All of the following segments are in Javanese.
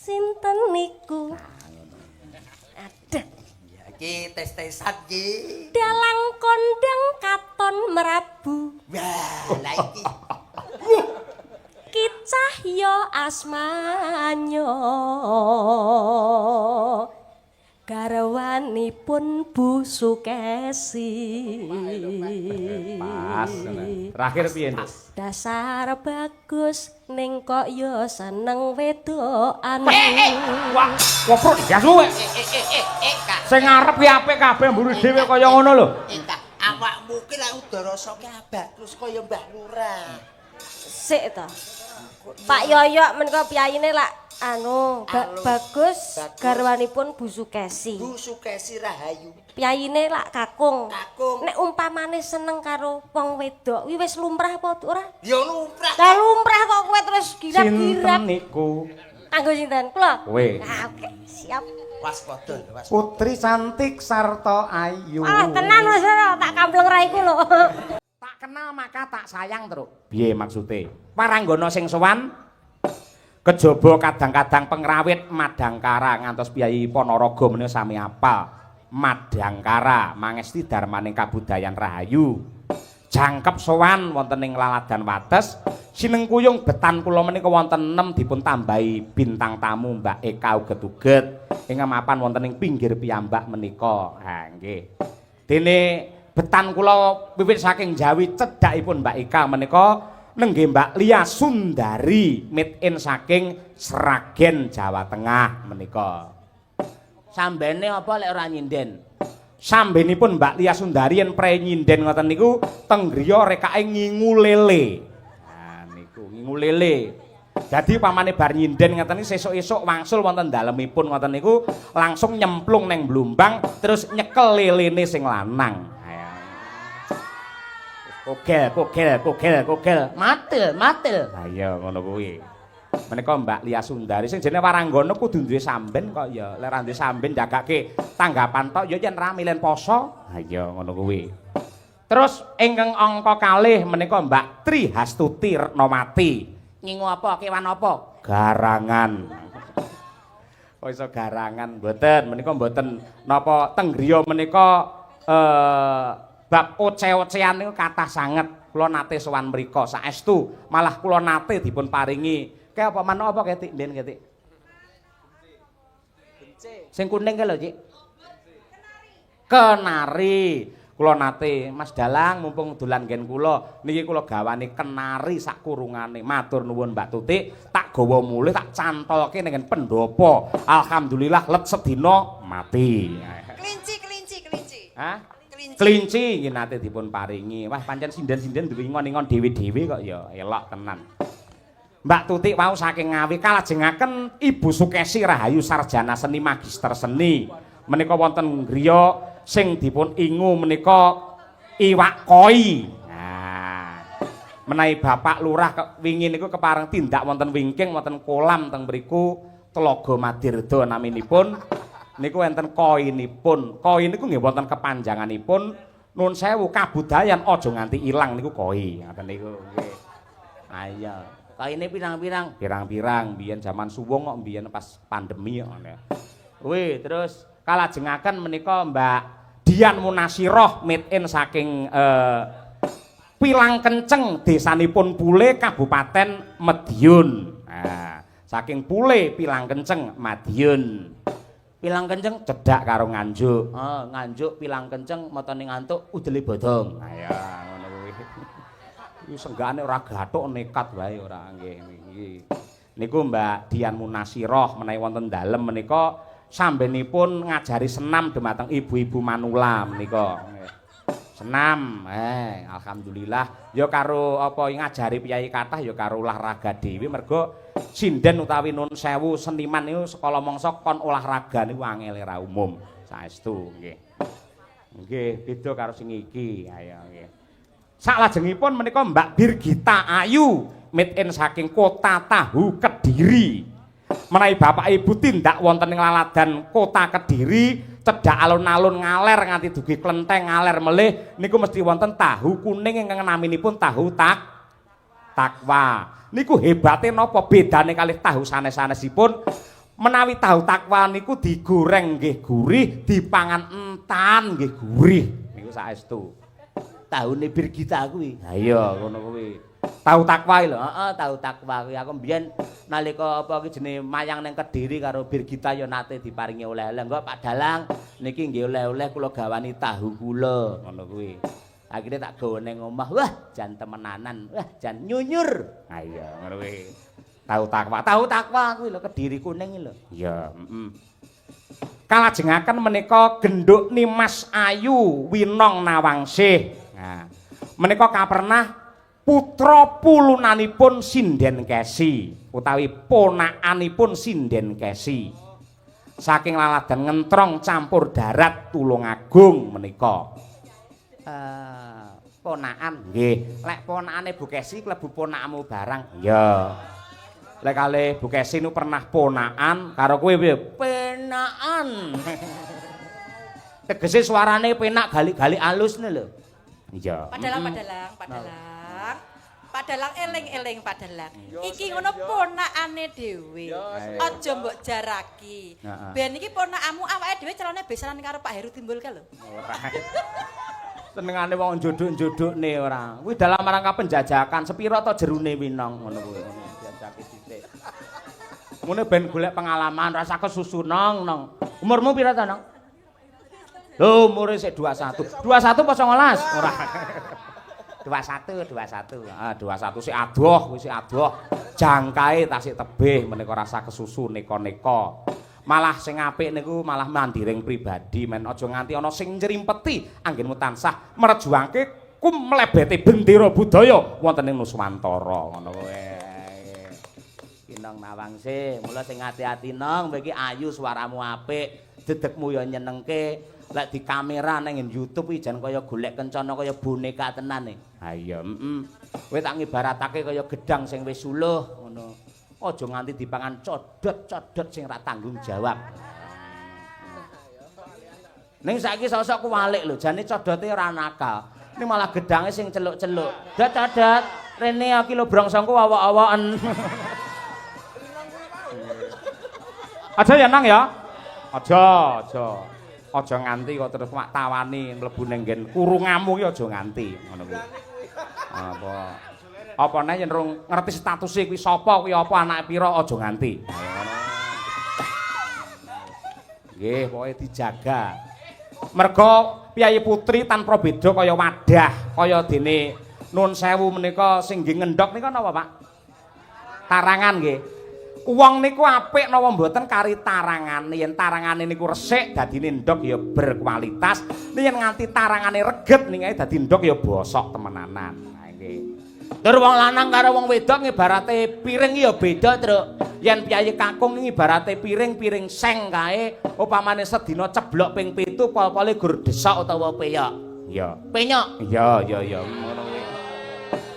Sinten niku? Aduh. Ya iki tes-tesan iki. Dalang kondang katon merabu. Wah, lah iki. Ki Cahya asmanyo. Garwanipun Bu Sukesi. Pas. Terakhir piye, Nduk? Dasar bagus ning kok ya seneng wedokan. Wah, koprok gas kowe. Eh eh eh eh eh Kak. Sing ngarep ki apik kabeh mburi dhewe kaya ngono lho. Eh Kak, awakmu ki lak udah rasa ki abak terus kaya Mbah Lurah. Sik to. Pak Yoyok menika piyayine lak anu Alus. Bagus Bagus. Garwanipun Bu Sukesi. Bu Sukesi Rahayu. Piyayine lak kakung. Kakung. Nek umpamane seneng karo wong wedok, kuwi wis lumrah apa ora? Ya lumrah. Lah lumrah kok kowe terus girap-girap. Sinten niku? Kanggo sinten? Kula. Kowe. Ah, oke, siap. Waspada lho, waspada. Putri cantik sarta ayu. Ah, tenan wis ora tak kampleng raiku lho. Tak kenal maka tak sayang, Truk. Piye maksude? Paranggana sing sowan kejaba kadang-kadang pengrawit Madangkara ngantos piyayi Ponorogo menika sami apal. Madangkara mangesti darmaning kabudayan rahayu. Jangkep sowan wonten ing laladan Wates, sinengkuyung betan kula menika wonten 6 dipun tambahi bintang tamu Mbak Eka uget-uget ingkang mapan wonten ing pinggir piyambak menika. Ha nggih. Dene betan kula wiwit saking Jawi cedhakipun Mbak Eka menika nenggih Mbak Lia Sundari made in saking Sragen Jawa Tengah menika. Sambene apa lek ora nyinden? Sambenipun Mbak Lia Sundari yen pre nyinden ngoten niku teng griya rekake ngingu lele. Nah niku ngingu lele. Dadi pamane bar nyinden ngoten niku sesuk-esuk wangsul wonten dalemipun ngoten niku langsung nyemplung neng blumbang terus nyekel lelene sing lanang. Ayo. Kogel, kogel, kogel, kogel. Matil, matil. Lah iya ngono kuwi. Menika Mbak Lia Sundari sing jenenge waranggana kudu duwe samben kok ya. Lek ra duwe samben jagake tanggapan tok ya yen rame len poso. Ha iya ngono kuwi. Terus ingkang angka kalih menika Mbak Tri Hastuti Retnowati. Ngingu apa? Kewan apa? Garangan. Kok iso garangan mboten? Menika mboten napa teng griya menika bab oce-ocean niku kathah sanget. Kula nate sowan mriku saestu, malah kula nate dipun paringi. Kayak apa manuk apa ketik mbiyen ketik? Sing kuning kae lho, Cik. Kenari. Kula nate Mas Dalang mumpung dolan nggen kula niki kula gawane kenari sak kurungane. Matur nuwun Mbak Tutik, tak gawa mulih tak cantolke ning pendopo. Alhamdulillah let sedina mati. Kelinci, kelinci, kelinci. Hah? Kelinci. Kelinci nggih nate dipun paringi. Wah pancen sinden-sinden duwe ingon-ingon dhewe-dhewe kok ya elok tenan. Mbak Tutik wau saking Ngawi kalajengaken Ibu Sukesi Rahayu sarjana seni magister seni. Menika wonten griya sing dipun ingu menika iwak koi. Nah, menawi Bapak Lurah wingi niku kepareng tindak wonten wingking wonten kolam teng mriku Telaga Madirda naminipun niku wonten koinipun. Koi niku nggih wonten kepanjanganipun nun sewu kabudayan aja nganti ilang niku koi. Ngoten niku nggih. Ayo. Kaine pirang-pirang. Pirang-pirang biyen jaman suwung kok biyen pas pandemi kok ngono. Kuwi terus kalajengaken menika Mbak Dian Munasiroh made in saking Pilang Kenceng desanipun Pule Kabupaten Madiun. Nah, saking Pule Pilang Kenceng Madiun. Pilang Kenceng cedhak karo Nganjuk. Oh, Nganjuk Pilang Kenceng matane ngantuk udele bodong. Ayo ngono kuwi. Iki senggane ora gathuk nekat wae ora nggih iki. Niku Mbak Dian Munasiroh menawi wonten dalem menika sambenipun ngajari senam dumateng ibu-ibu manula menika. Senam, alhamdulillah ya karo apa ngajari piyayi kathah ya karo olahraga dhewe mergo sinden utawi nun sewu seniman niku sekala mangsa kon olahraga niku angel ora umum saestu nggih. Nggih, beda karo sing iki. Ayo nggih. Saklajengipun menika Mbak Birgita Ayu made in saking Kota Tahu Kediri. Menawi Bapak Ibu tindak wonten ing laladan Kota Kediri, cedhak alun-alun ngaler nganti dugi Klenteng ngaler melih niku mesti wonten tahu kuning ingkang naminipun tahu takwa. Niku hebate napa bedane kalih tahu sanes-sanesipun? Menawi tahu takwa niku digoreng nggih gurih, dipangan entan nggih gurih. Niku saestu. Tahune Birgita kuwi. Ha iya ngono kuwi. Tahu takwa lho. Heeh, tahu takwa kuwi. Aku mbiyen nalika apa ki jenenge mayang ning Kediri karo Birgita ya nate diparingi oleh-oleh. Engko Pak Dalang niki nggih oleh-oleh kula gawani tahu kula. Ngono kuwi. Akhirnya tak gawa ning omah. Wah, jan temenanan. Wah, jan nyunyur. Ha iya ngono kuwi. Tahu takwa. Tahu takwa kuwi lho Kediri kuning lho. Iya, heeh. Kalajengaken menika genduk Nimas Ayu Winong Nawangsih. Nah, menika kapernah putra pulunanipun Sinden Kesi utawi ponakanipun Sinden Kesi. Saking laladan Ngentrong campur darat Tulungagung menika. Ponakan nggih. Lek ponakane Bu Kesi klebu ponakmu barang. Iya. Lek kalih Bu Kesi nu pernah ponakan karo kowe piye? Penakan. Tegese suarane penak galik-galik alus ne lho. Iya. Padalang, padalang, padalang. Padalang eling-eling padalang. Iki ngono ponakane dhewe. Aja mbok jaraki. Ben iki ponakanmu awake dhewe calone besanan karo Pak Heru Timbul ka lho. Ora. Senengane wong njodhok-njodhokne ora. Kuwi dalam rangka penjajakan sepira to jerune Winong ngono kuwi. Diajaki sithik. Ngene ben golek pengalaman rasa kesusu nong nong. Umurmu pira to, Nong? Lho, umure sik 21. 21 apa 19? Ora. 21, 21. Ah, 21 sik adoh, kuwi sik adoh. Jangkae tasik tebih menika rasa kesusu neka-neka. Malah sing apik niku malah mandiring pribadi men aja nganti ana sing nyrimpeti anggenmu tansah merjuangke kumlebete bendera budaya wonten ing Nuswantara ngono kuwi. Kinong Nawangse, mula sing ati-ati nong, kowe iki ayu suaramu apik, dedekmu ya nyenengke. Lek di kamera nang YouTube iki jan kaya golek kencana kaya boneka tenan e. Ha iya, heeh. Kowe tak ngibaratake kaya gedang sing wis suluh ngono. Aja nganti dipangan codot-codot sing ra tanggung jawab. Ning saiki sosok kuwalik lho, jane codote ora nakal. Ning malah gedange sing celuk-celuk. Dot codot, rene iki lho brongsongku awak-awaken. Aja ya Nang ya. Aja, aja. Aja nganti kok terus mak tawani mlebu ning nggen kurungamu ki aja nganti ngono kuwi. Apa? Apa neh yen rung ngerti statuse kuwi sapa kuwi apa anake pira aja nganti. Nggih, pokoke dijaga. Merga piyayi putri tanpa beda kaya wadah, kaya dene nun sewu menika sing nggih ngendhog nika napa, Pak? Tarangan nggih. Wong niku apik napa mboten kari tarangane, yen tarangane niku resik dadine ndhog ya berkualitas, yen nganti tarangane reget niki dadi ndhog ya bosok temenanan. Nah nggih. Tur wong lanang karo wong wedok ngibarate piring ya beda, Truk. Yen piyayi kakung ngibarate piring-piring seng kae, upamane sedina ceblok ping 7 pol-pole gur desok utawa peyok. Iya. Penyok. Iya, iya, iya. Ngono kuwi.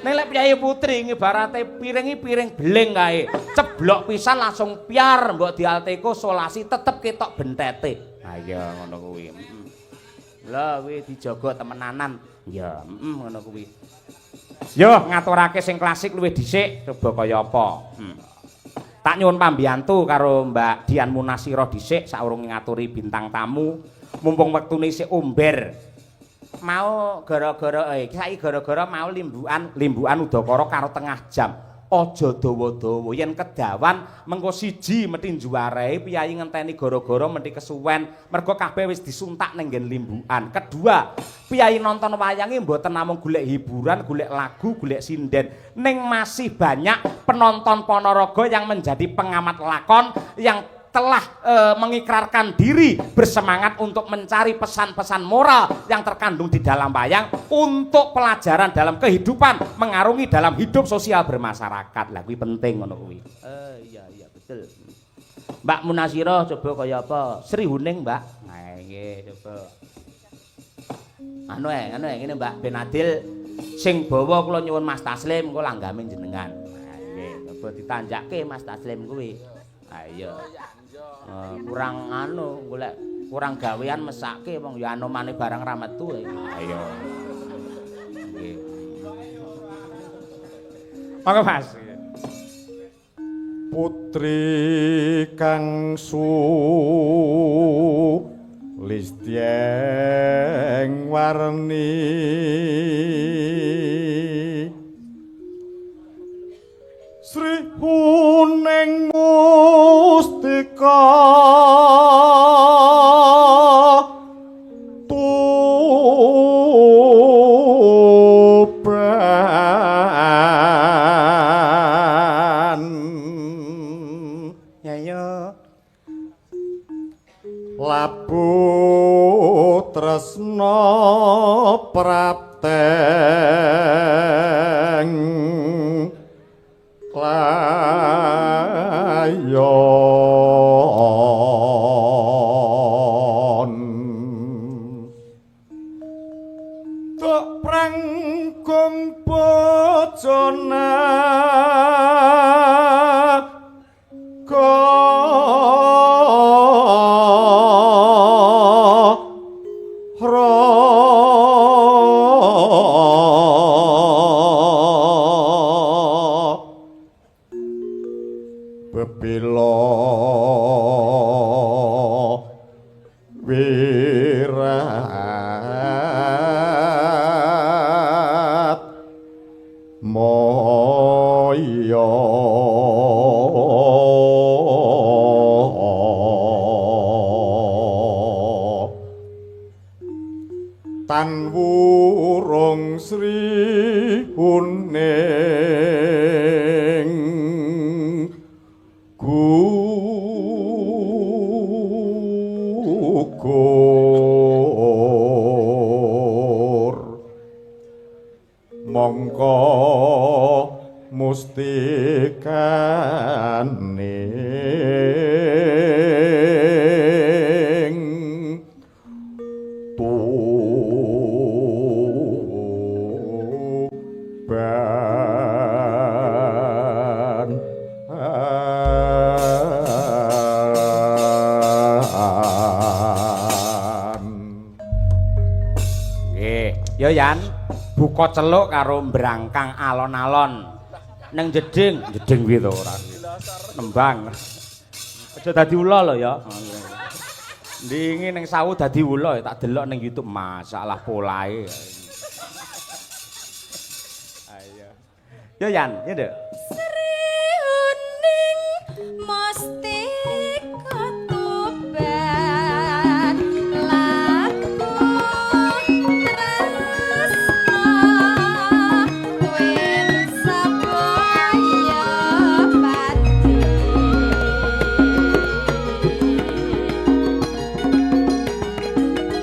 Nek lek piyayi putri ngibarate piring iki piring beling kae, ceblok pisan langsung piar mbok dialteko solasi tetep ketok bentete. Ha iya ngono kuwi. Lha kuwi dijaga temenanan. Iya, heeh ngono kuwi. Yo ngaturake sing klasik luwih dhisik coba kaya apa. Tak nyuwun pambiyantu karo Mbak Dian Munasirah dhisik saurunge ngaturi bintang tamu. Mumpung wektune isih omber. Mau gara-gara saiki gara-gara mau limbukan, limbukan udakara karo tengah jam. Aja dawa-dawa yen kedawan mengko siji mesti njuwarehi piyayi ngenteni gara-gara mesti kesuwen mergo kabeh wis disuntak ning nggen limbukan. Kedua, piyayi nonton wayange mboten namung golek hiburan, golek lagu, golek sinden, ning masih banyak penonton Ponorogo yang menjadi pengamat lakon yang telah mengikrarkan diri bersemangat untuk mencari pesan-pesan moral yang terkandung di dalam wayang untuk pelajaran dalam kehidupan, mengarungi dalam hidup sosial bermasyarakat. Lah kuwi penting ngono kuwi. Iya iya betul. Mbak Munasirah coba kaya apa? Sri Huning, Mbak. Nah nggih coba. Anu ngene Mbak ben adil sing bawa kula nyuwun Mas Taslim engko langgame jenengan. Nah nggih coba ditanjake Mas Taslim kuwi. Ha iya. Kurang anu golek kurang gawean mesake wong ya anomane barang ra metu. Ayo. Nggih. Monggo Mas. Putri kang sulistyeng warni Sri Huning Mustika Tuban. Ya Labu tresna prapteng layon tok prangkung bojona bebela wirat moyo tan wurung Sri Huning gugur mongko mustikaning Tuban. Nggih, ya Yan, buka celuk karo mbrangkang alon-alon. Neng jeding, jeding kuwi to ora. Nembang. Aja dadi ula lho ya. Ndingi ning sawu dadi ula tak delok ning YouTube masalah polahe. Ayo. Ya Yan, ya Nduk. Sri Huning Mustika Tuban laku tresna wen sabaya pati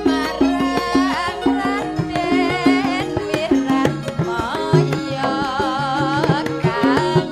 marang Raden Wiratmaya kang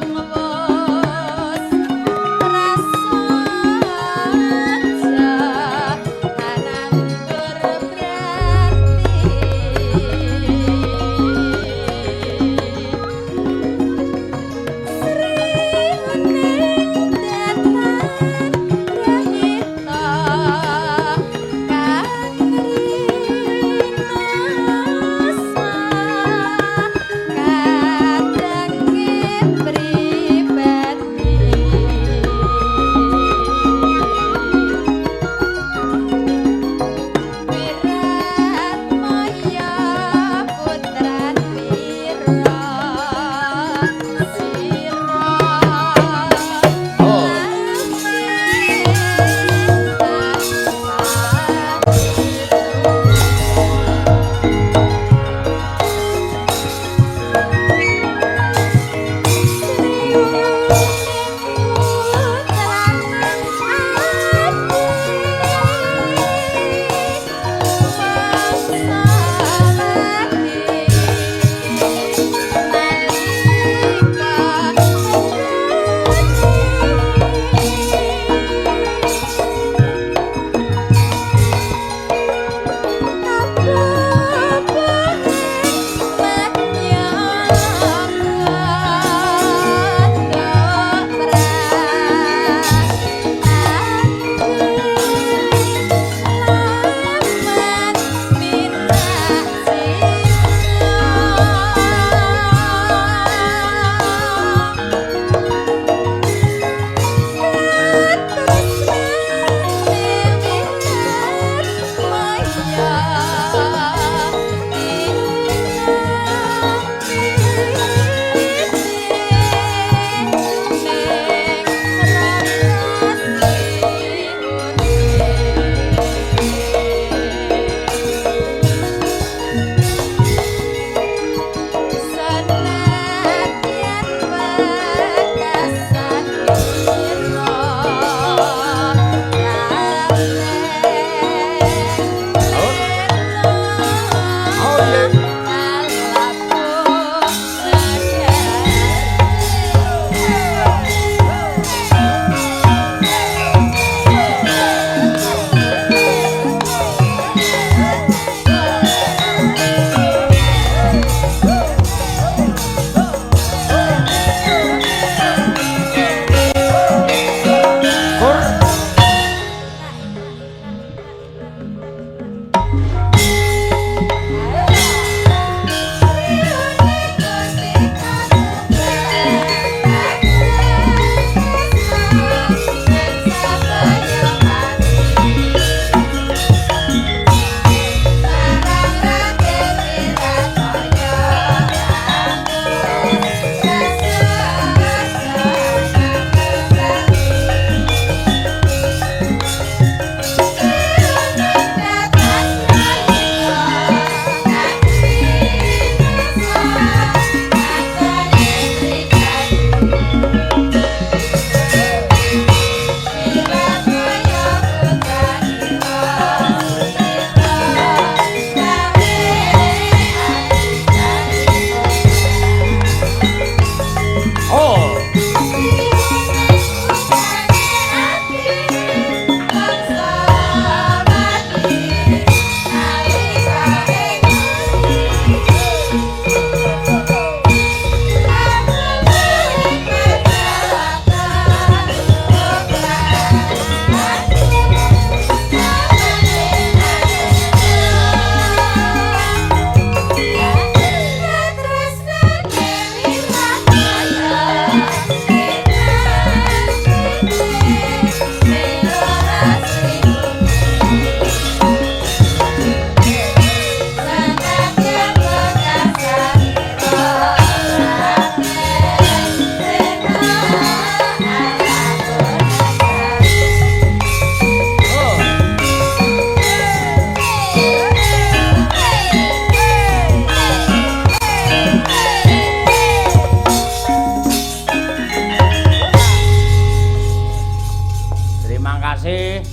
kasih.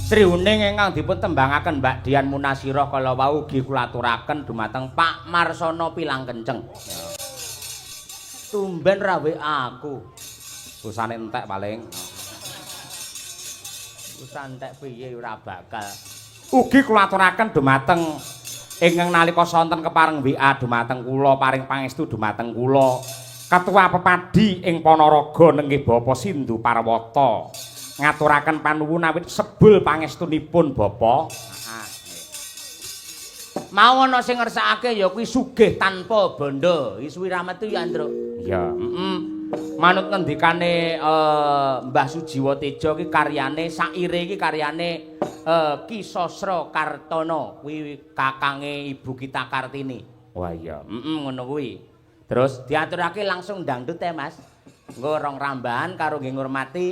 Sri Huning ingkang dipun tembangaken Mbak Dian Munasirah kala wau ugi kula aturaken dumateng Pak Marsono Pilang Kenceng. Tumben ra WA aku. Pulsane entek paling. Pulsa entek piye ora bakal. Ugi kula aturaken dumateng ingkang nalika sonten kepareng WA dumateng kula paring pangestu dumateng kula Ketua Pepadi ing Ponorogo nenggih Bapak Sindu Parwata. Ngaturaken panuwun awit sebul pangestunipun Bapak. Mau ana sing ngersakake ya kuwi sugih tanpa bondo. Iki suwi ra metu ya, Andro. Iya, heeh. Manut ngendikane Mbah Sujiwo Tejo iki karyane saire iki karyane Ki Sosro Kartono, kuwi kakange Ibu kita Kartini. Wah iya, heeh ngono kuwi. Terus diaturake langsung dangdut ya, Mas. Engko rong rambahan karo nggih ngurmati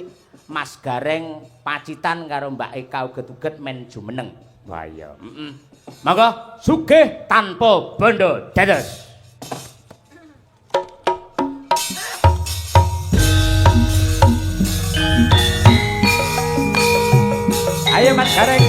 Mas Gareng Pacitan karo Mbak Eka uget-uget men jumeneng. Wah iya, heeh. Monggo sugih tanpa bondo dados. Ayo Mas Gareng.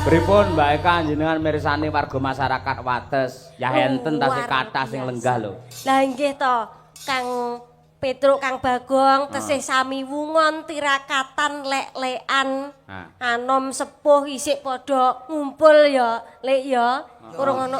Pripun Mbak Eka jenengan mirsani warga masyarakat Wates? Ya enten tasih kathah sing lenggah lho. Lah nggih to, Kang Petruk, Kang Bagong tesih sami wungon tirakatan lek-lekan. Anom sepuh isik padha ngumpul ya, Lek ya. Urung ono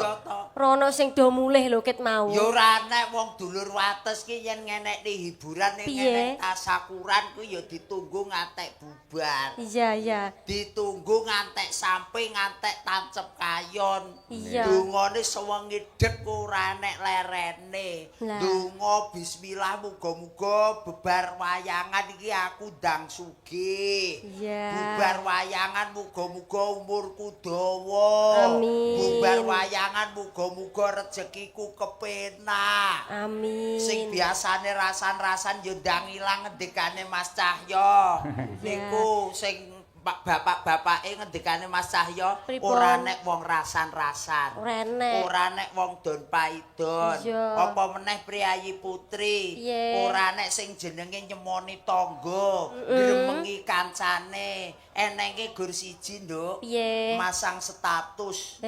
rono sing do mulih lho ket mau. Ya ora enek wong dulur Wates ki yen ngenekne hiburan ning ngenek tasakuran kuwi ya ditunggu ngantek bubar. Iya, iya. Ditunggu ngantek sampe ngantek tancep kayon. Iya. Dungane sewengi dek ora enek lerene. Donga bismillah muga-muga bebar wayangan iki aku ndang sugih. Iya. Bubar wayangan muga-muga umurku dawa. Amin. Bubar wayangan muga-muga rezekiku kepenak. Amin. Sing biasane rasan-rasan yo ndang ilang ngendikane Mas Cahyo. Niku sing Pak bapak-bapake ngendikane Mas Cahyo ora nek wong rasan-rasan. Ora enek. Ora nek wong don paidon. Apa meneh priayi putri. Ora nek sing jenenge nyemoni tangga, gremengi kancane. Enenge gur siji, Nduk. Masang status.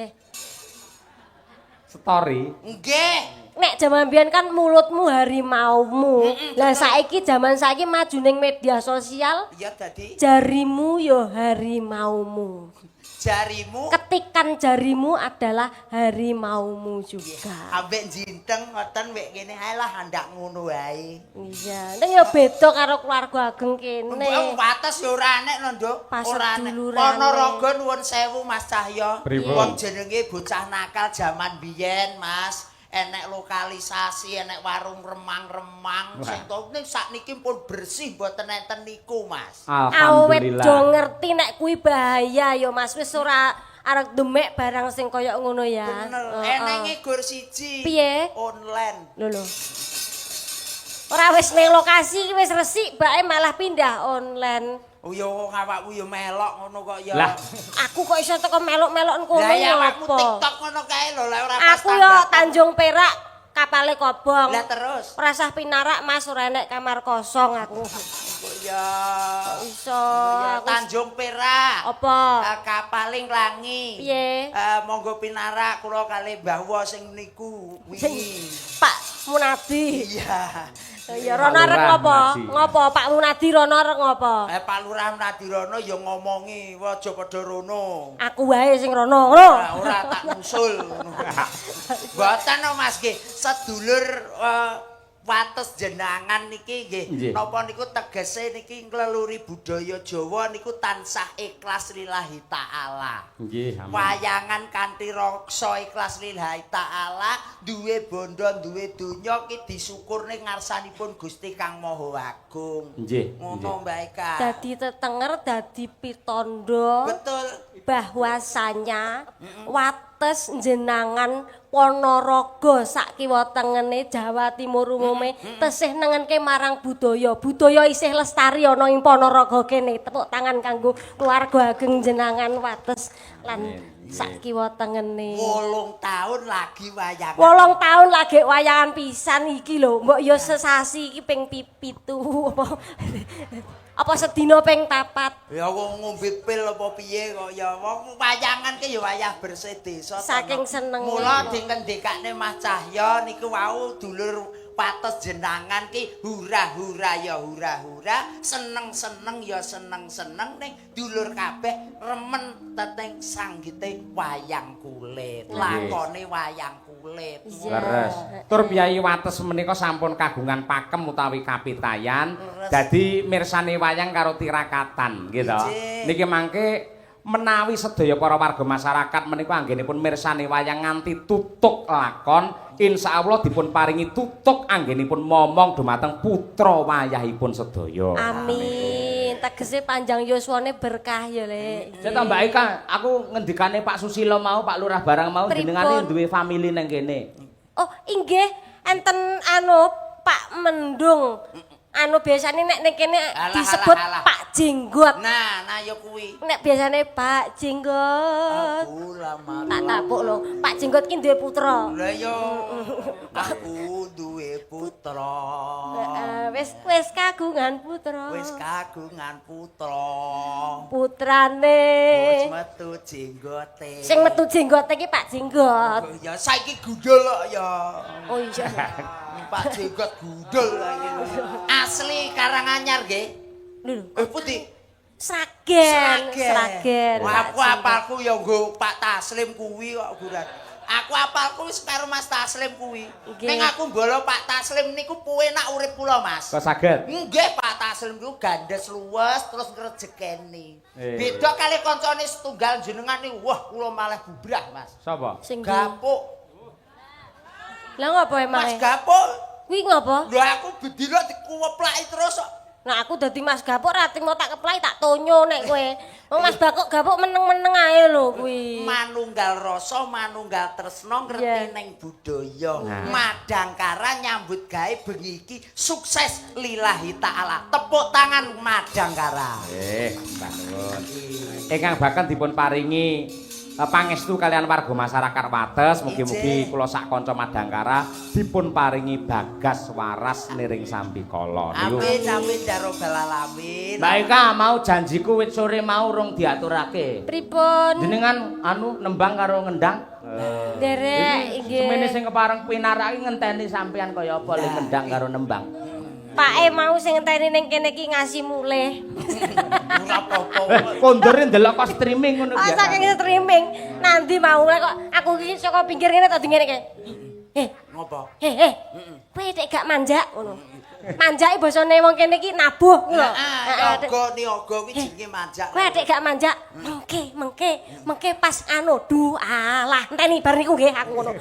Story. Nggih. Nek jaman biyen kan mulutmu harimaumu. Lah saiki jaman saiki maju ning media sosial. Iya dadi jarimu ya harimaumu. Jarimu, ketikan jarimu adalah harimaumu juga. Ambek jinteng ngoten wek kene ae lah andak ngono wae. Iya, ning ya beda karo keluarga ageng kene. Mbok wates ya ora enek lho, Nduk. Ora enek. Ponorogo nuwun sewu Mas Cahyo. Wong jenenge bocah nakal jaman biyen, Mas. Enek lokalisasi, enek warung remang-remang. Sing to ning sakniki pun bersih mboten enten niku, Mas. Alhamdulillah. Awet do ngerti nek kuwi bahaya ya, Mas. Wis ora arep demek barang sing kaya ngono ya. Bener. Enenge gur siji. Piye? Online. Lho lho. Ora wis ning lokasi wis resik bae malah pindah online. Oh ya wong awakmu ya melok ngono kok ya. Lah, aku kok iso teko melok-melok kono. Lah ya awakmu TikTok ngono kae lho, lah ora pas. Aku ya Tanjung Perak kapale kobong. Lah terus ora sah pinarak Mas, ora enek kamar kosong aku. Kok ya kok iso ya Tanjung Perak. Apa? Kapale nglangi. Piye? Monggo pinarak kula kalih Mbah Wo sing niku wingi. Pak Munadi. Iya. Ya rono arep ngopo? Ngopo Pak Munadi rono arep ngopo? Pak Lurah Munadi rono ya ngomongi, aja padha rono. Aku wae sing rono, ngono. Ora tak ngusul. Mboten no Mas nggih, sedulur wates jenangan niki nggih. Napa niku tegese niki ngleluri budaya Jawa niku tansah ikhlas lillahi taala. Nggih, amin. Wayangan kanthi rasa ikhlas lillahi taala, duwe bondo, duwe donya ki disyukurne ngarsanipun Gusti Kang Maha Agung. Nggih. Ngono Mbak Eka. Dadi tetenger, dadi pitondo. Betul. Bahwasanya wates jenangan Ponorogo sak kiwa tengene Jawa Timur umume tesih nengenke marang budaya. Budaya isih lestari ana ing Ponorogo kene. Tepuk tangan kanggo keluarga ageng jenangan wates lan sak kiwa tengene. 8 tahun lagi wayangan. 8 tahun lagi wayangan pisan iki lho. Mbok ya sesasi iki ping 7 apa. Apa sedina ping 4? Ya wong ngombe pil apa piye kok ya wong wayangan ki ya wayah bersih desa. Saking senenge. Mula dingendikane Mas Cahyo niku wau dulur wates jenangan ki hura-hura ya hura-hura, seneng-seneng ya seneng-seneng ning dulur kabeh remen teteng sanggite wayang kulit. Lakone wayang kulit. Leres. Tur piyayi wates menika sampun kagungan pakem utawi kapitayan. Dadi mirsani wayang karo tirakatan nggih to. Niki mangke menawi sedaya para warga masyarakat menika anggenipun mirsani wayang nganti tutuk lakon, insyaallah dipun paringi tutuk anggenipun momong dumateng putra wayahipun sedaya. Amin. Tegese panjang yuswane berkah ya, Lek. Cek Mbak Eka, aku ngendikane Pak Susilo mau, Pak Lurah barang mau jenengane duwe family nang kene. Oh, inggih, enten anu Pak Mendung. Anu biasane nek ning kene disebut alah. Pak Jenggot. Nah, nah ya kuwi. Nek biasane Pak Jenggot. Aku lama. Tak tapuk lho. Pak Jenggot ki duwe putra. Lah yo aku duwe putra. Heeh, wis kagungan putra. Wis kagungan putra. Putrane. Wis metu jenggote. Sing metu jenggote ki Pak Jenggot. Oh ya saiki gundul kok ya. Oh iya. Pak Jenggot gundul iki. Asli Karanganyar nggih. Lho. Pundi? Sragen, Sragen. Wah, aku apalku ya nggo Pak Taslim kuwi kok guran. Aku apalku wis karo Mas Taslim kuwi. Ning aku mbolo Pak Taslim niku penak urip kula, Mas. Kok saged? Nggih, Pak Taslim niku gandhes luwes terus ngrejekeni. Beda kali kancane setunggal jenengan niku, wah kula malah bubrah, Mas. Sapa? Sing Gapuk. Lah ngopo emang? Mas Gapuk. Kuwi ngopo? Lho aku bedino dikuweplaki terus kok. Nah aku dadi Mas Gapuk ra trimo tak keplai tak tonyo nek kowe. Wong Mas Gapuk Gapuk meneng-meneng ae lho kuwi. Manunggal rasa, manunggal tresna ngerti neng budaya. Nah. Madangkara nyambut gawe bengi iki sukses lillahi taala. Tepuk tangan Madangkara. Mbah nuwun. Ingkang bahkan dipun paringi pangestu kalian warga masyarakat Wates, mugi-mugi kula sak kanca Madangkara dipun paringi bagas waras niring sambikala. Niku. Amin amin ya robbal alamin. Mbak Eka mau janjiku wit sore mau rung diaturake. Pripun? Jenengan anu nembang karo ngendang? Nderek nggih. Semene sing kepareng pinarak iki ngenteni sampean kaya apa le ngendang karo nembang. Pake mau sing ngenteni ning kene iki ngasih mulih. Ora apa-apa. Kondore ndelok kok streaming ngono Oh, saking streaming. Nanti mau kok aku iki saka pinggir ngene tadi ngene iki. Ngopo? Kowe nek gak manjak ngono. Manjake basane wong kene iki nabuh ngono. Heeh, yoga niyaga kuwi jenenge manjak. Kowe nek gak manjak, mengke pas anu du alah enteni bar niku nggih aku ngono.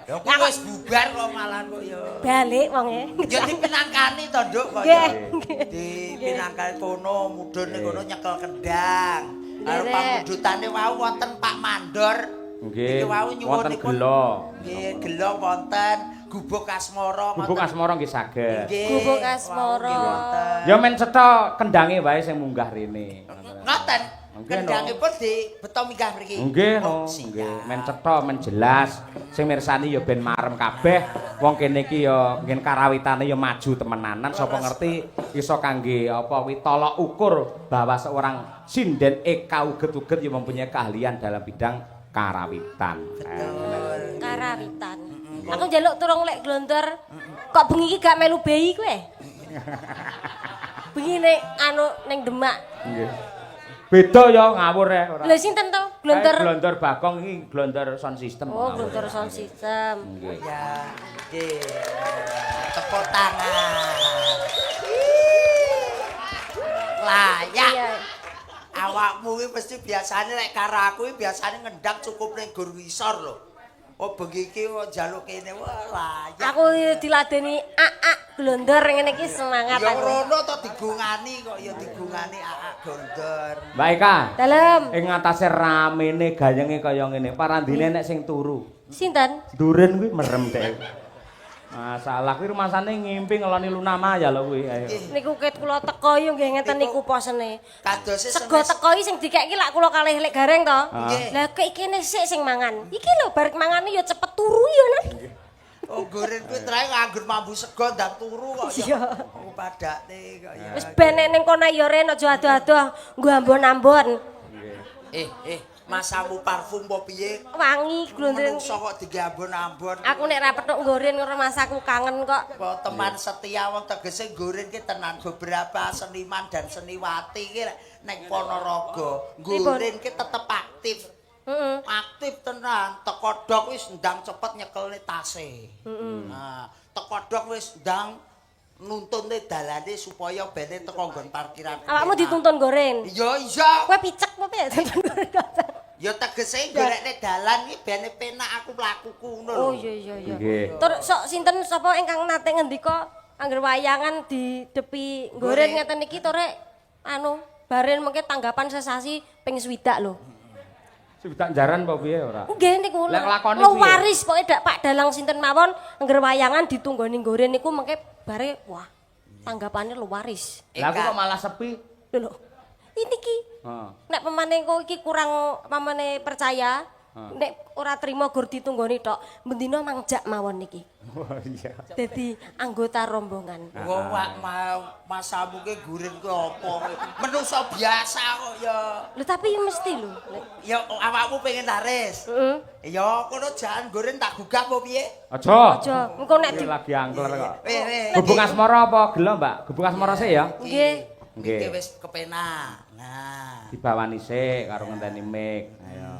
Ya kuwi wis bubar kok malah kok ya. Balik wonge. Ya dipinangkani to, Nduk kok ya. Nggih. Dipinangkani kono mudhun ning kono nyekel kendang. Karo Nderek. pamundhutane wau wonten Pak Mandor. Nggih. Niki wau Wonten nyuwunipun gela. Nggih, gela wonten Gubuk Asmara Gubuk Asmara nggih saged. Nggih. Gubuk Asmara. Wau nggih wonten. Ya men cetha kendange wae sing munggah rene. Ngoten. Nggih, no. Kendangipun dibeto minggah mriki. Nggih Oh, no, siap. nggih. Men cetha, men jelas. Sing mirsani ya ben marem kabeh. Wong kene iki ya ngen karawitane ya maju temenanan. Sapa ngerti iso kangge apa kuwi tolok ukur bahwa seorang sinden Eka uget-uget ya mempunyai keahlian dalam bidang karawitan. Betul. Karawitan. Aku njaluk turung lek glondor. Kok bengi iki gak melu bayi kowe? Bengi nek anu ning Demak. Nggih. Beda ya ngawur ya ora. Lha sinten to? Glondor. Kae Glondor Bagong iki glondor sound system. Oh, glondor sound system. Nggih. Ya, nggih. Tepuk tangan. Layak. Iya. Awakmu iki mesti biasane nek karo aku iki biasane ngendang cukup ning gur ngisor lho. Oh bengi iki kok njaluk kene wah layak. Aku diladeni ak glondor ngene iki semangat Ya aku. rono to digungani kok ya digungani aak gondor. Mbak Eka, Dalem. ing ngatasé ramene gayenge kaya ngene, parandine nek sing turu. Sinten? Duren kuwi merem dek. Masalah kuwi rumasane ngimpi ngeloni Luna Maya lho kuwi. Ayo. Niku ket kula teko yo nggih ngeten niku posene. Kadose Sego teko iki sing dikeki lak kula kalih lek gareng to. Nggih. Lah kok ikene sik sing mangan. Iki lho bar mangane ya cepet turu ya nan. Oh goren kuwi trae nganggur mambu sego ndang turu kok ya. Iya. Oh padakne kok ya. Wis ben nek ning kono ya Ren aja adoh-adoh nggo ambon-ambon. Masamu parfum apa piye? Wangi glondren. Menungso kok diambon-ambon. Aku nek ra petuk nggoren karo masaku kangen kok. Apa teman setia wong tegese nggoren ki tenan beberapa seniman dan seniwati ki nek Ponorogo nggoren ki tetep aktif. Heeh. Aktif tenan, teko dok wis ndang cepet nyekelne tase. Nah, teko dok wis ndang nuntunne dalane supaya bene teko nggon parkiran. Awakmu dituntun goren. Iya, iya. Kowe picek apa piye dituntun goren? Ya tegese golekne dalan ki bene penak aku mlakuku ngono lho. Oh iya iya iya. Nggih. Tur sok sinten sapa ingkang nate ngendika angger wayangan di depi goren ngeten iki tore anu baren mengke tanggapan sesasi ping 60 lho. Swidak jaran apa piye ora? Nggih niku. Lek lakone Lo piye? waris pokoke dak Pak Dalang sinten mawon angger wayangan ditunggoni goren niku mengke bare wah tanggapane lo waris. Lah aku kok malah sepi. Lho lho. Ini ki Heeh. nek pemane kok iki kurang pamane percaya, nek ora trimo gur ditunggoni tok, bendina mangjak mawon niki. Oh iya. Dadi anggota rombongan. Wong wak masamu ki gurin ki apa? Menungso biasa kok ya. Lho tapi mesti lho. Ya awakmu pengen laris. Heeh. Ya kono jangan gurin tak gugah apa piye? Aja. Aja, engko nek di Iki lagi angler kok. Weh weh. Gubuk Asmara apa gelo, Mbak? Gubuk Asmara sik ya? Nggih. Nggih. Iki wis kepenak. Nah. Dibawani sik karo ngenteni mic. Ayo.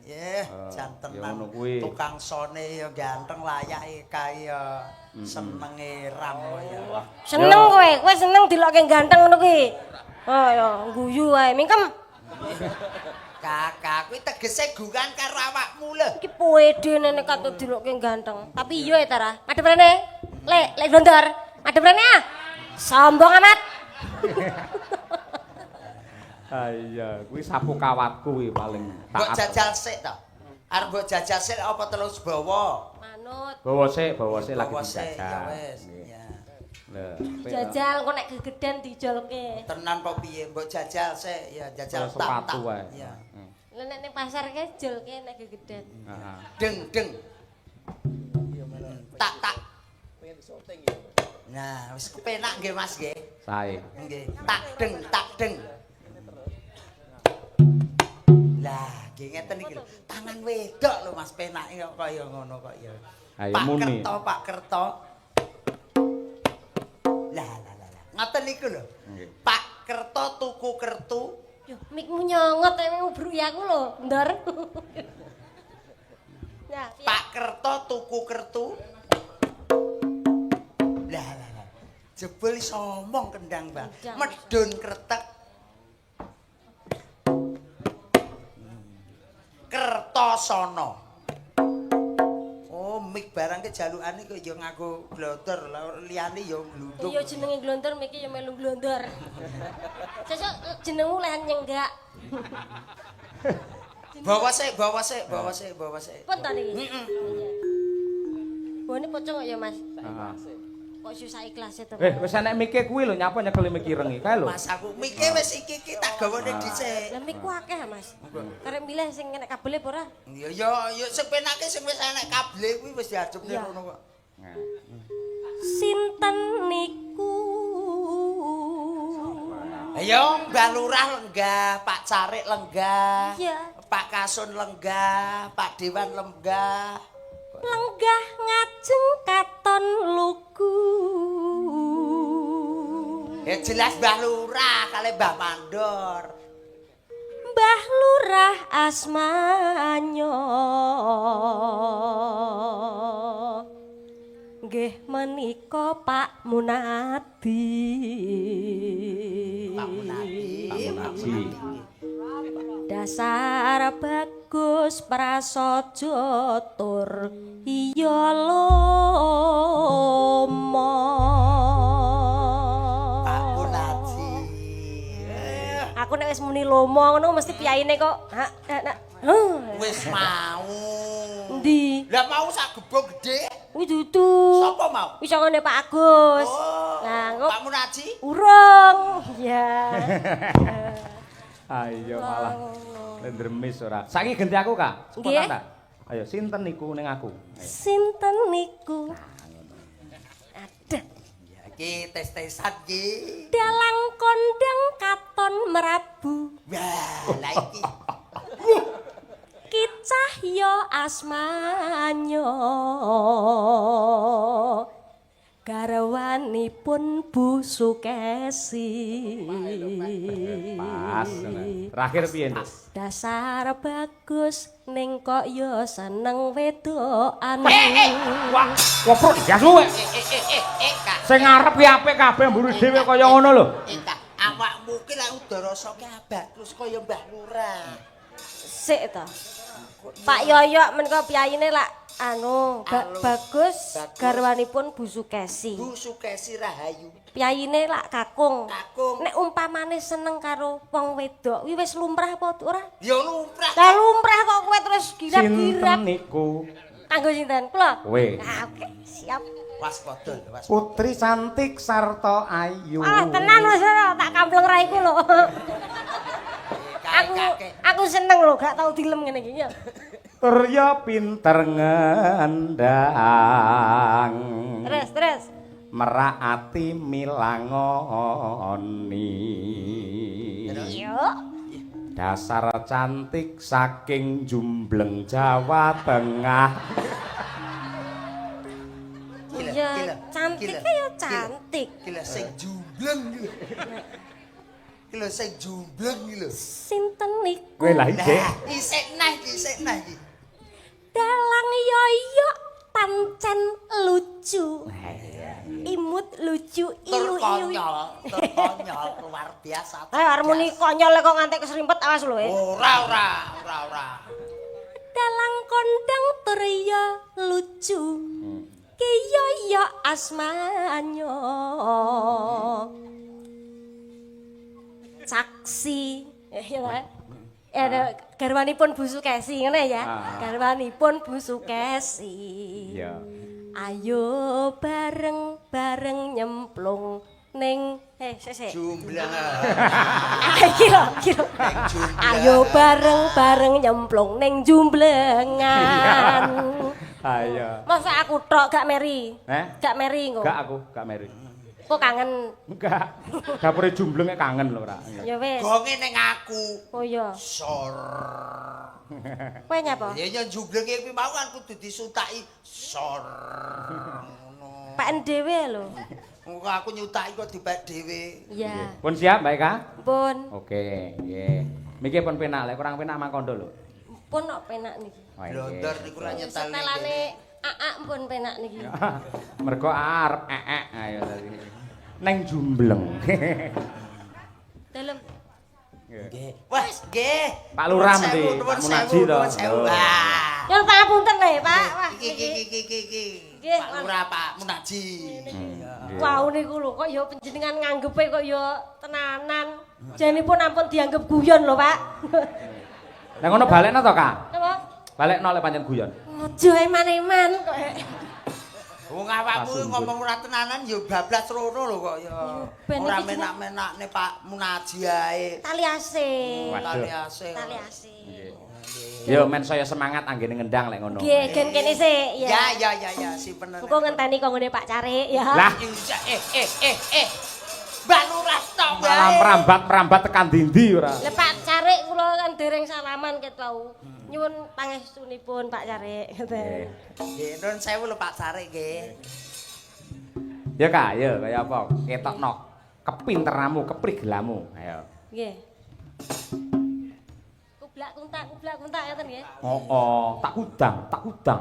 Yeh, jan ya tenan. ngono kuwi. Tukang sone ya ganteng layake kae ya senenge ram ya. Seneng kowe, kowe seneng dilokke ganteng ngono kuwi. Oh ya, guyu wae. Mingkem. Kakak kuwi tegese gungan karo awakmu lho. Iki pede nek katut dilokke ganteng. Tapi iya ya Tara. Madhep rene. Lek, lek glondor. Madhep rene ah. Sombong amat. Ah iya, kuwi sapu kawatku kuwi paling Mbok jajal sik to. Arep mbok jajal sik apa terus bawa? Manut. Bawa sik lagi Bawa sik, ya dijajal. wis. Nggih. Ya. Lho, Jajal kok nek gegeden dijolke. Tenan apa piye? Mbok jajal sik, ya jajal Kaya tak sepatu tak. wae. Ya. Lah nek ning pasar kae jolke nek gegeden. Heeh. Deng deng. Tak tak. Nah, wis kepenak nggih Mas nggih. Sae. Nggih. Tak deng tak deng. Lah, nggih ngeten iki lho. Tangan wedok lho Mas penake kok kaya ngono kok ya. Ayo Pak muni. Kerto, Pak Kerto. Lah lah lah lah. Ngoten niku lho. Nggih. Pak Kerto tuku kertu. Yo, mikmu nyongot nek ngubruki aku lho, Ndor. Nah, piye? Pak Kerto tuku kertu. Lah lah lah. Jebul iso omong kendang, Bang. Kendang. Medun kretek. Kertosono. Oh, mik barang ke jalukane kok ya nganggo glodor, lah liyane ya glundung. Iya jenenge glondor miki ya melu glondor. Sesuk jenengmu lehan nyenggak. Bawa sik, bawa sik, bawa sik, bawa sik. Pun to niki. Heeh. Bone pocong kok ya, Mas. Heeh. Kok susah ikhlas itu. Wis enek mike kuwi lho, nyapa nyekeli mik ireng iki kae lho. Mas aku mike wis iki iki tak gawane dhisik. Lah mikku akeh, Mas. Karek milih sing enek kabele apa ora? Ya ya ya sing penake sing wis enek kable kuwi wis diajupne Iya. rono kok. Sinten niku? Ayo Mbah Lurah lenggah, Pak Carik lenggah. Iya. Pak Kasun lenggah, Pak Dewan lenggah. Lenggah ngajeng katon lugu. Ya jelas Mbah Lurah kali Mbah Mandor. Mbah Lurah asmanyo. Nggih menika Pak Munadi. Pak Munadi. Pak Munadi. Dasar bagus prasaja tur iya lomo. Pak Munadi. Aku nek wis muni lomo ngono mesti piyaine kok. Ha, ha, ha. Huh. Wis mau. Endi? Lah mau sak gebok gedhe. Kuwi dudu. Sapa mau? Wis ngene Pak Agus. Oh. Lah engko Pak Munaji. urung. Ya. Ayo malah ndremis ora. Saiki genti aku, Kak. Nggih. Spontan ta? Ayo sinten niku ning aku? Ayo. Sinten niku? Aduh. Ya iki tes-tesan iki. Dalang kondang katon merabu. Wah, lah iki. Ki Cahya asmanyo. Garwanipun Bu Sukesi. Pas. Terakhir piye, Nduk? Dasar bagus ning kok ya seneng wedokan. Wah, koprok jas kowe. Eh, Kak. Sing ngarep ki apik kabeh mburi dhewe kaya ngono lho. Kak, awakmu ki lak udah rasake abak terus kaya Mbah Lurah. Sik to. Pak Yoyok menika piyayine lak anu bagus garwanipun Bu Sukesi. Bu Sukesi Rahayu. Piyayine lak kakung. Kakung. Nek umpamane seneng karo wong wedok, kuwi wis lumrah apa ora? Ya lumrah. Lah lumrah kok kowe terus girap-girap. Sinten niku? Kanggo sinten? Kula. Kowe. Ah, oke, siap. Waspada, waspada. Putri cantik sarta ayu. Ah, tenan wis ora tak kampleng raiku lho. Aku seneng lho, gak tau dilem ngene iki ya. Turya pinter ngendang. Terus, terus. Merak ati milangoni. Yo. Dasar cantik saking Jumbleng Jawa Tengah. Iya, cantik ya cantik. Gila sing jumbleng iki lho. Gila sing jumbleng iki lho. Sinten niku? Kowe lah iki. Isik nah iki, isik nah iki. Dalang yoyo pancen lucu. Imut lucu Tur iu iu. konyol, tur konyol luar biasa. Ayo arep muni konyol kok ngantek keserimpet awas lho. Ora ora, ora ora. Dalang kondang tur ya lucu. Ki yoyo asmanyo. Saksi. Ya ta? Ya garwanipun Bu Sukesi ngene ya. Garwanipun Bu Sukesi. Iya. Ayo bareng-bareng nyemplung ning sik. Jumlah. Iki lho, iki lho. Ayo bareng-bareng nyemplung ning jumblengan. Ayo. Masa aku tok gak meri? Eh? Gak meri engko. Gak aku, gak meri. Kok kangen? Enggak. Dapure jumbleng kangen lho ora. Ya wis. Gonge ning aku. Oh iya. Sor. Kowe nyapa? Ya ya jumblenge kuwi mau kan kudu disutaki sor. Ngono. Peken dhewe lho. Engko aku nyutaki kok dipek dhewe. Iya. Pun siap, Mbak Eka? Pun. Oke, nggih. Miki pun penak, lek kurang penak mangkondo lho. Pun kok penak niki. Blondor niku ra nyetel. Setelane aak pun penak niki. Mergo arep eek ayo tadi. Neng jumbleng. Dalem. Nggih. Wah, nggih. Pak Lurah mesti, Pak Munaji to. Nyuwun pangapunten lho, Pak. Wah, iki iki iki iki. Pak Lurah, Pak Munaji. Wau niku lho kok ya panjenengan nganggepe kok ya tenanan. Janipun ampun dianggep guyon lho, Pak. Lah ngono balekno to, Kak? Napa? Balekno lek pancen guyon. Aja eman-eman kok. Wong awakmu ngomong ora tenanan ya bablas rono lho kok ya. Ora menak-menakne Pak Munaji ae. Tali ase. Tali ase. Tali ase. Yo men saya semangat anggene ngendang lek ngono. Nggih, gen kene sik ya. Ya ya ya ya simpen. Engko ngenteni kok nggone Pak Carik ya. Lah Mbak Lurah tok wae. Malah merambat-merambat tekan dindi ora. Lah Pak Carik kula kan dereng salaman ket wau. Nyuwun pangestunipun Pak Carik ngoten. Nggih, nuwun sewu lho Pak Carik nggih. Ya Kak, ya kaya apa? Ketokno kepinteranmu, keprigelamu. Ayo. Nggih. Kublak kuntak ngeten nggih. Heeh, tak udang, tak udang.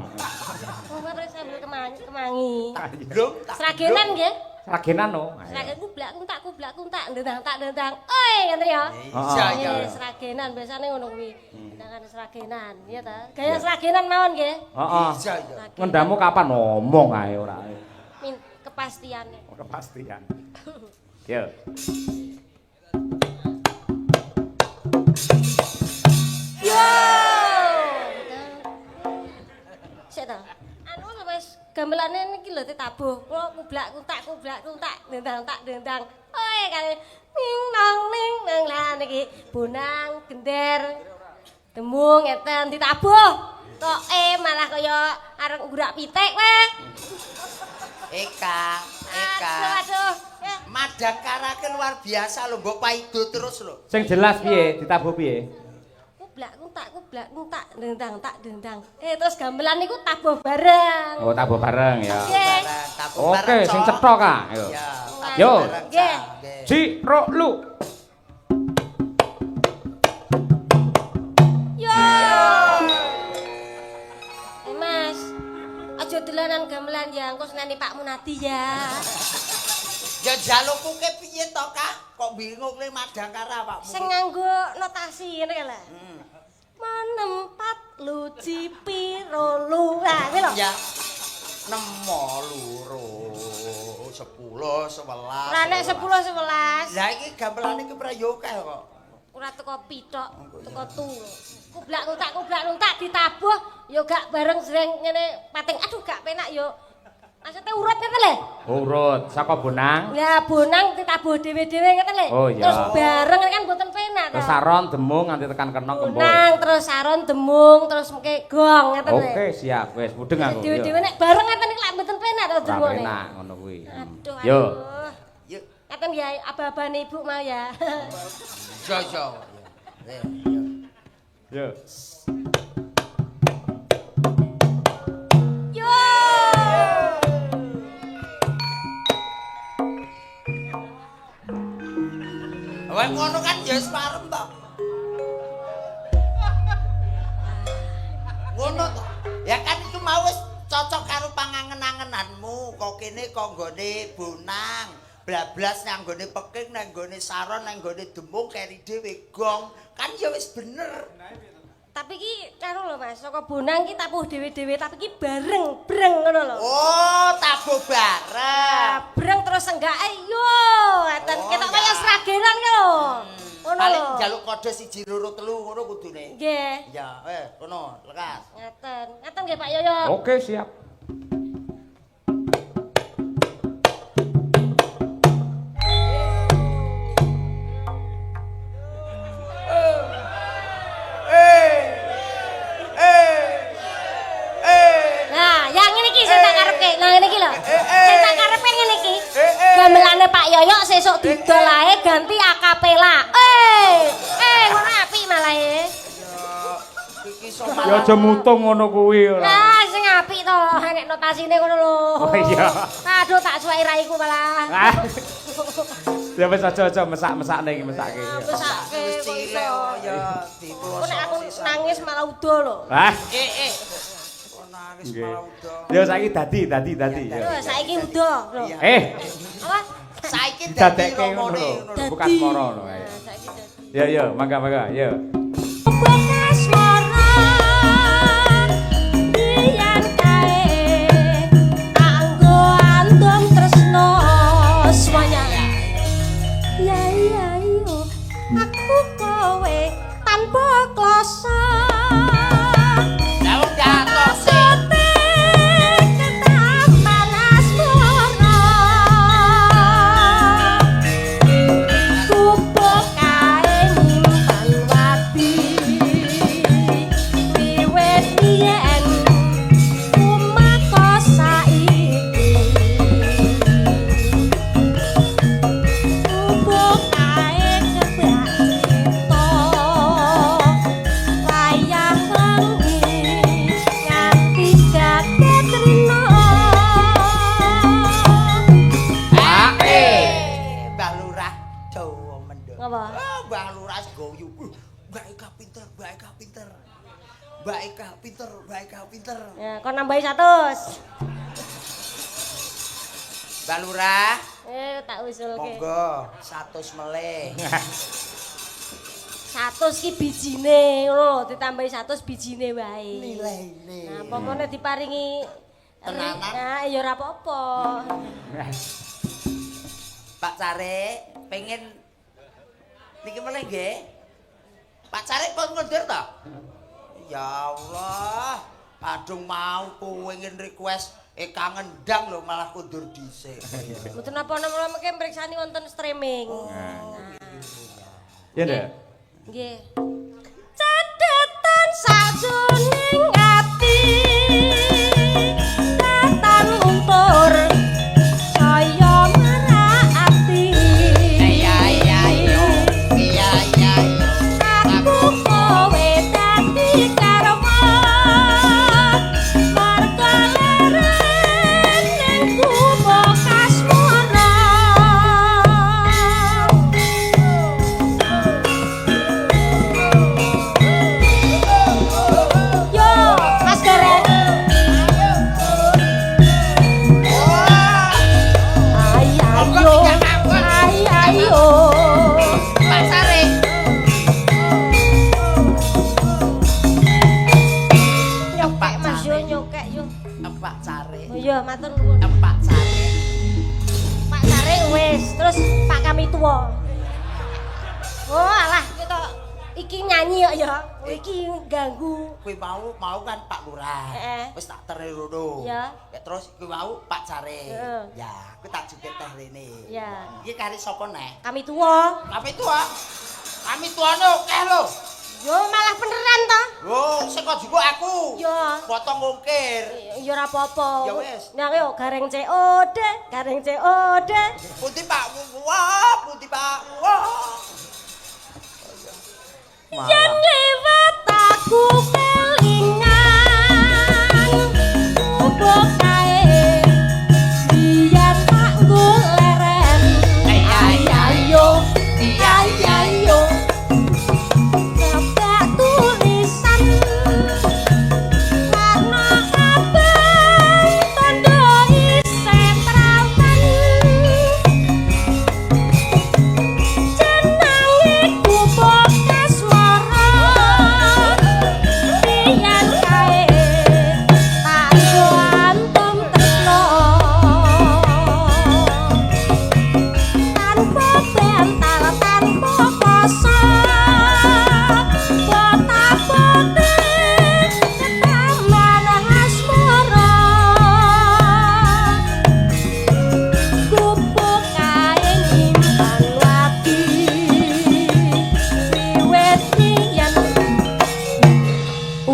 Oh, terus sambil kemangi. Blung tak. Sragenan nggih. Sragenan no. Sragen kublak kuntak ndendang tak ndendang. Oi, ngeten ya. Iya iya. Sragenan biasane ngono kuwi. Ndendangan sragenan, iya ta? Gaya sragenan mawon nggih. Heeh. Iya iya. Ngendamu kapan ngomong ae ora. Kepastiane. Kepastian. Yo. Yo. Sik ta. Anu wis gamelane niki lho ditabuh. Kula kublak kuntak ndendang tak ndendang. Oi kali ning nong ning nang lah niki bonang gender demung ngeten ditabuh. Toke malah kaya arep nggurak pitik kowe. Eka, Eka. Aduh, aduh. Madangkara ke luar biasa lho, mbok paido terus lho. Sing jelas piye ditabuh piye? Kublak kuntak ndendang tak ndendang. Terus gamelan niku tabuh bareng. Oh, tabuh bareng ya. Nggih. Tabuh bareng. Oke, sing cetha Kak. Ayo. Yo. Nggih. Ji ro lu. Yo. Mas, aja dolanan gamelan ya, engko seneni Pak Munadi ya. Ya jalukku ke piye to, Kak? Kok bingung le Madangkara awakmu? Sing nganggo notasi ngene lho. Menempat luji piro lu. Lah, kuwi lho. Ya. 6 2 10 11. Ora nek 10 11. Lah iki gamelane iki prayo akeh kok. Ora teko pithok, teko tu. Kublak kuntak ditabuh ya gak bareng sering ngene pating. Aduh gak penak ya. Maksudnya urut ngeten lho. Urut saka bonang. Ya bonang ditabuh dhewe-dhewe ngeten lho. Oh, iya. Terus bareng kan mboten penak Terus saron demung nganti tekan kenong kembul. Bonang terus saron demung terus mengke gong ngeten lho. Oke, siap. Wis mudeng aku. Dhewe-dhewe nek bareng ngeten iki lak mboten penak to Ora dirungokne. penak ngono kuwi. Aduh. Yo. Yo. Ngeten ya aba-abane ibu mau ya. Yo yo. Yo. Yo. Wah ngono kan ya wis parem to. Ngono to. Ya kan iku mau wis cocok karo pangangen-angenanmu. Kok kene kok nggone bonang, blablas nang nggone peking, nang nggone saron, nang nggone demung keri dhewe gong. Kan ya wis bener. Tapi ki karo lho Mas, saka bonang ki tabuh dhewe-dhewe, tapi ki bareng, breng ngono lho. Oh, tabuh bareng. Breng terus enggak yo, eten Oh, ketok ya. kaya sragenan ki lho. Ngono Paling lho. njaluk kode 1 2 3 ngono kudune. Nggih. Ya, kono lekas. Ngaten. Ngaten nggih Pak Yoyo. Oke, siap. Nah, yang ngene iki sing tak karepke. Nah, ngene iki lho. Sing tak karepke ngene iki. Gamelane Pak Yoyo sesuk didol ae ganti akapela. Ngono apik malah e. Iki iso Ya aja mutung ngono kuwi ora. Lah, sing apik to, nek notasine ngono lho. Oh iya. Aduh, tak suweki raiku malah. Ya wis aja-aja mesak-mesakne iki mesake. Mesake wis kok cilik iso. kok ya Kok nek aku nangis malah udo lho. Ah, Kok nangis nggih. malah udo. Ya saiki dadi dadi dadi. Lho, saiki udo lho. Iya. Apa? Saiki dadi Didadekke ngono romone lho. ngono lho. Bukan moro ngono kae. Nah, saiki dadi. Ya ya, mangga mangga, ya. Bekas mara biyen kae anggo andom tresno semuanya. Ya iya iyo aku kowe tanpa kloso. Lah wong diatose. Ketaman asmara. Gubuk kae nyimpan wadi. Wiwit yen kumaka saiki. Gubuk kae kebak crita. Wayah wengi nganti kaget rina. Mbah Lurah dawa mendho. Ngapa? Ah, Mbah Lurah goyu. Mbak Eka pinter, Mbak Eka pinter. Mbak Eka pinter, Mbak Eka pinter. Ya, kon nambahi 100. Mbah Lurah, Tak usulke. monggo 100 melih. 100 ki bijine ngono lho, ditambahi 100 bijine wae. Nilaine. Nah, pomone diparingi Tenanan. Nah, ya ora apa-apa. Pak Carik pengen niki melih nggih. Pak Carik pun ngundur to? Ya Allah, kadung mau pengen request Eka ngendang lho malah kundur dhisik. Mboten napa-napa mengke mriksani wonten streaming. Ya ndak? Nggih. Cathetan sajroning ati. Datan luntur saya merak ati. Iya iya yo. Iya iya yo. Aku kowe dadi karwan. Marga leren ning kumo kasmara. Yo, Mas Gareng. Ay ayo. Ay ayo. Pak Carik. Nyokek Mas yo nyokek yo. Pak Carik. Oh iya, matur nuwun. Pak Carik. Pak Carik wis, terus Pak kami tuwa. Oh alah kita iki nyanyi kok ya. Iki ganggu. Kuwi mau mau kan Pak Lurah. Heeh. Wis tak terne rono. Ya. Ya terus kuwi mau Pak Carik. Heeh. Ya, kuwi tak joget teh rene. Ya. Iki kari sapa neh? Kami tuwa. Kami tua. Kami tuane akeh lho. Yo malah beneran to. Lho, sing kok jupuk aku. Ya. Potong ongkir. Ya ora apa-apa. Ya wis. Nah yo gareng COD, gareng COD. Putih Pak. Wah, putih Pak. Wah. Yen lewat aku kelingan gubuk kae biyen tak nggo leren. Ayo ayo kebak tulisan warna abang tondo isih prawan. Jenenge gubuk kasmara.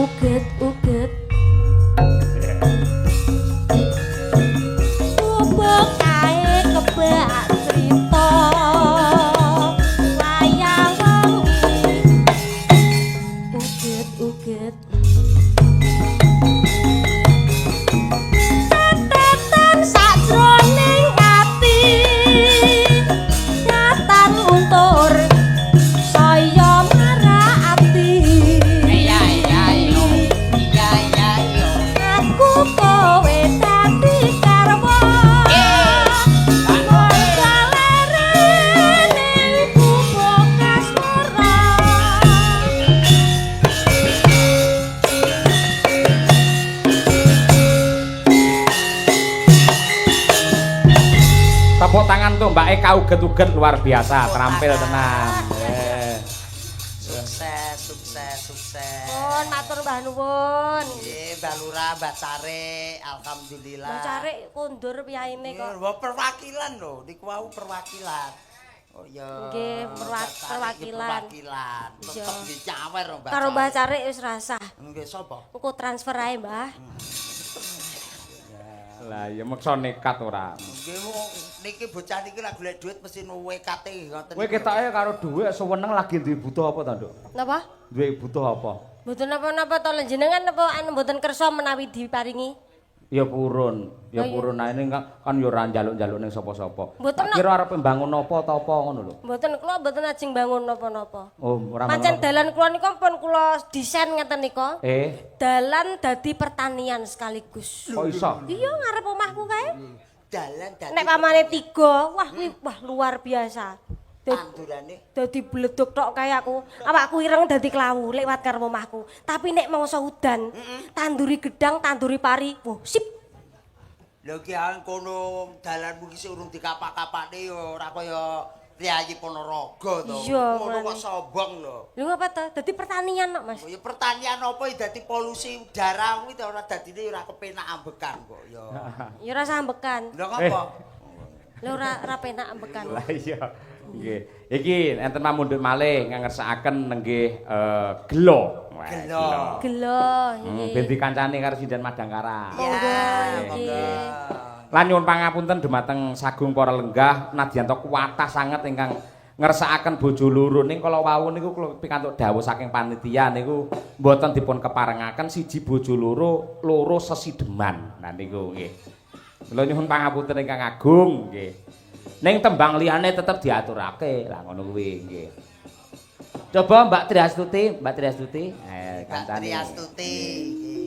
Uget-uget Gubuk kae kebak crita wayang wengi. Uget-uget Tetetan sakjroning ati nyatan luntur saya marak ati. Iya iya yo. Iya iya yo. Aku kowe dadi garwa. Lerene gubuk kasmara. Tepuk tangan tuh Mbak Eka uget-uget luar biasa, terampil tenan. Sukses, sukses, sukses. Pun matur mbah nuwun. Nggih, Mbak Lurah, Mbak Carik, alhamdulillah. Mbah Carik kondur piyaine kok. Nggih, perwakilan lho, niku wau perwakilan. Oh iya. Nggih, Mbak Carik iki perwakilan. Perwakilan. Iya. Tetep nggih nyawer lho, Mbak. Karo Mbah Carik wis rasah. Nggih, sapa? Engko transfer ae, Mbah. Lah ya meksa nekat ora. Nggih, wong niki bocah niki lak golek dhuwit mesti WKT ngoten. Kowe ketoke karo dhuwit suweneng lagi duwe butuh apa ta, Nduk? Napa? Duwe butuh apa? Mboten napa-napa to jenengan napa anu mboten kersa menawi diparingi? Ya purun, ya Oh, iya. purun ae ning kan ya ora njaluk-njaluk ning sapa-sapa. Mboten, Tak kira arep mbangun apa ta apa ngono lho. Mboten kula mboten ajeng bangun napa-napa. Oh, ora Pancen bangun. dalan kula nika pun kula desain ngeten nika. Dalan dadi pertanian sekaligus. Kok iso? Iya ngarep omahku kae. Dalan dadi Nek pamane tiga, wah kuwi wah luar biasa. Tandurane Dadi bleduk tok kae aku. Awakku ireng dadi klawu lewat karo omahku. Tapi nek mangsa udan, tanduri gedang, tanduri pari, wah sip. Lho ki kono dalanmu ki sik urung dikapak-kapakne ya ora kaya priyayi Ponorogo to. Iya, Ngono kok makane. sombong lho. Lho ngapa ta? Dadi pertanian kok, Mas. Ya pertanian apa ya dadi polusi udara kuwi ta ora dadine ora kepenak ambekan kok ya. Ya ora sambekan. Lho ngapa? Lho ora penak ambekan. Lah iya. Nggih. Iki enten pamundhut malih ngersakaken nenggih gelo. Wah, Gelo. Gelo nggih. Ben dikancani karo Sinden Madangkara. Monggo Ya, nggih. Lan nyuwun pangapunten dumateng sagung para lenggah nadyan to kuwatah sanget ingkang ngersakaken bojo loro ning kala wau niku kula pikantuk dawuh saking panitia niku mboten dipun keparengaken siji bojo loro loro sesideman. Nah niku nggih. Kula nyuwun pangapunten ingkang agung nggih. Ning tembang liyane tetep diaturake. Lah ngono kuwi nggih. Coba Mbak Triastuti, Mbak Triastuti. Mbak Kancane. Triastuti.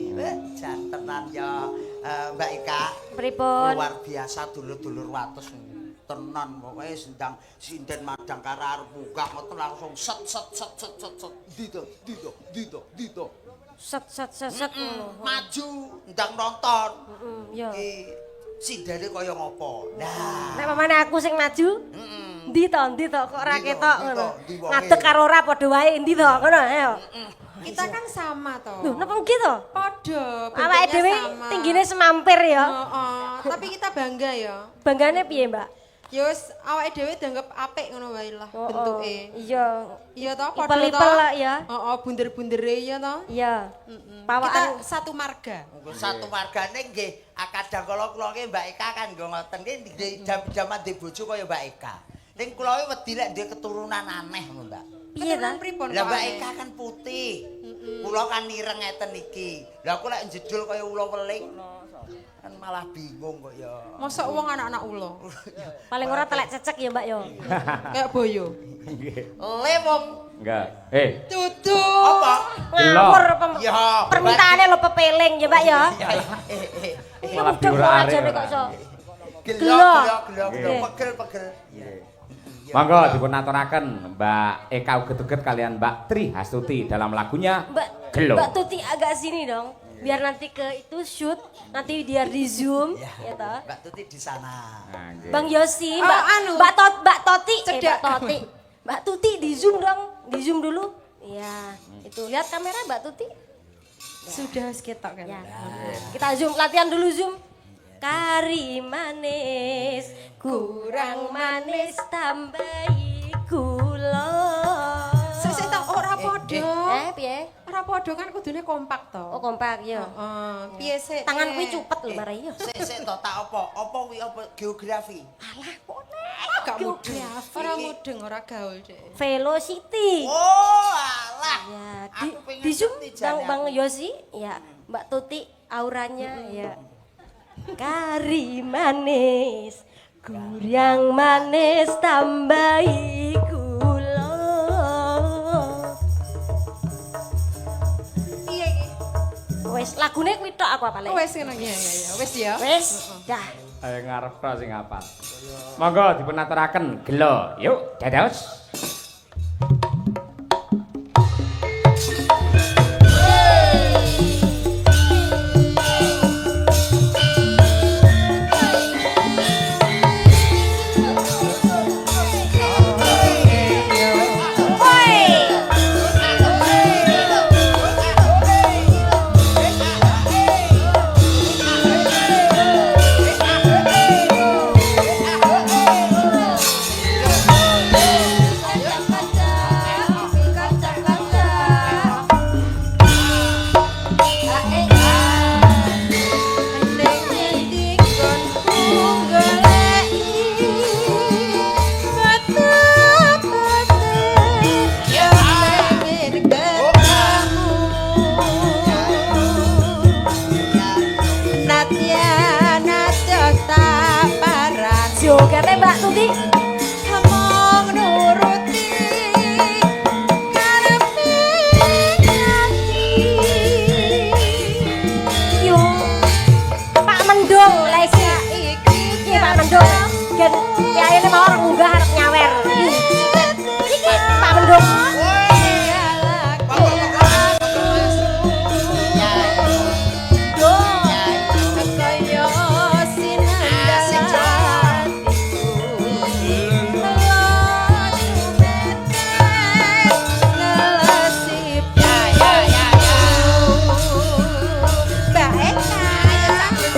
Nggih, jan tenan ya Mbak Eka. Pripun? Luar biasa dulur-dulur wates tenan pokoke sendang sinden Madangkara arep munggah ngoten langsung set set set set set set dito dito dito dito Set set set set ngono. maju ndang nonton. Heeh, ya. Iki sindene kaya ngopo. Nah, Nek pamane aku sing maju, heeh. ndi to, ndi to kok ora Ndi to, ketok ndi ngono. to, ndi wonge. Ngadeg karo ora padha wae ndi to ngono ayo. Kita kan sama toh. Lho napa nggih to? Podo, Awake bentuknya dhewe sama. tinggine semampir ya. Heeh, tapi kita bangga ya. Banggane piye, Mbak? Ya wis awake dhewe dianggap apik ngono wae lah Oh, oh. bentuke. Iya. Iya toh padha Ipel-ipel toh. lah ya. Heeh, bunder-bundere ya toh. Iya. Kita Pawaan satu marga. Monggo satu wargane nggih kadang kala kula nggih Mbak Eka kan nggih ngoten nggih jam-jaman ndek bojo kaya Mbak Eka. Ning kula iki wedi lek ndek keturunan aneh ngono Mbak. piye ta? Keturunan pripun Lah kok Mbak aneh? Eka kan putih. Kula kan ireng ngeten iki. Lah aku lek jedul kaya ula weling kan malah bingung kok ya. Mosok wong anak-anak ula. Paling ora telek cecek ya, Mbak ya. Kayak boyo. Nggih. Le wong Enggak. Eh, Tutu. apa? Ngawur Ya, permintaane lho pepeling ya, Mbak ya. Ya, eh eh. Iki Malah mudeng kok diurak-arik ajane ora. kok iso. Gelo Gelo. gelo gelo gelo Nggih. pegel pegel. Monggo dipun aturaken Mbak Eka Uget-uget kalian Mbak Tri Hastuti dalam lagunya Mbak Gelo. Mbak Tuti agak sini dong. Biar nanti ke itu shoot, nanti biar di zoom ya toh. Mbak Tuti di sana. Nah, nggih. Bang Yosi, Oh, Mbak anu. Mbak Tot, Mbak Toti, eh, Mbak Cedak. Toti. Mbak Tuti di zoom dong, di zoom dulu. Iya, itu lihat kamera Mbak Tuti. Sudah wis ketok kan. Ya. Kita zoom, latihan dulu zoom. Kari manis, kurang manis tambahi gula. Sik sik tok ora padha. Eh, piye? Ora ora padha kan kudune kompak to. Oh, kompak ya. Heeh. Piye sik? Tangan kuwi cupet lho marai ya. Sik sik to tak apa? Apa kuwi apa geografi? Alah, kok Gak mudeng. Ora mudeng, ora gaul dek. Velocity. Oh, alah. Ya, di, Aku pengen di zoom ngerti jane Bang, Bang aku. Yosi, ya, Mbak Tuti auranya ya. Kari manis, guriang manis tambahi gula. Piye iki? Wes lagune kuwi tok aku apale. Wes ngono ya ya ya. Wes ya. Wes, dah. Ayo ngarep to sing apal. Monggo dipun aturaken gelo. Yuk, dados. Jogete Mbak Tuti. Kamong nuruti karepe ati. Yo. Pak Mendung lha iki. Iki Pak Mendung. Gen kiyaine mau arep munggah arep nyawer. Iki Pak Mendung.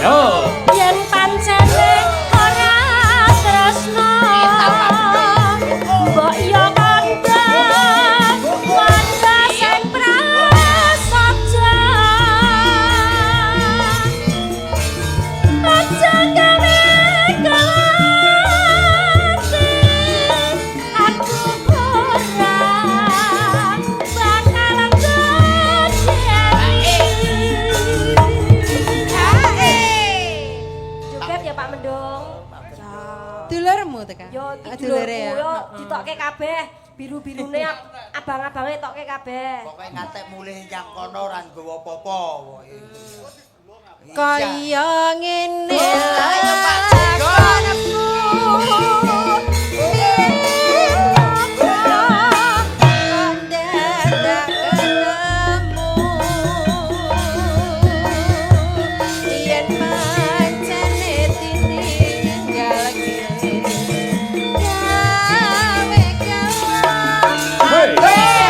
Yo. Yen pancene ora tresno mbok yo kandha kandha sing prasaja aja gawe kelati aku ora bakal ngejeri. Joget ya Pak Mendung. Dulurmu teka? Yo iki Ah, dulure ya. dulurku yo ditokke kabeh, biru-birune abang-abange tokke kabeh. Pokoke ngantek mulih nyang kono ora nggawa apa-apa pokoke. Kaya ngene Ayo, Pak Jenggot. lakonku. Kok dadak ketemu. Yen pancene ditinggalke, gawe gawe. Hei. Hey!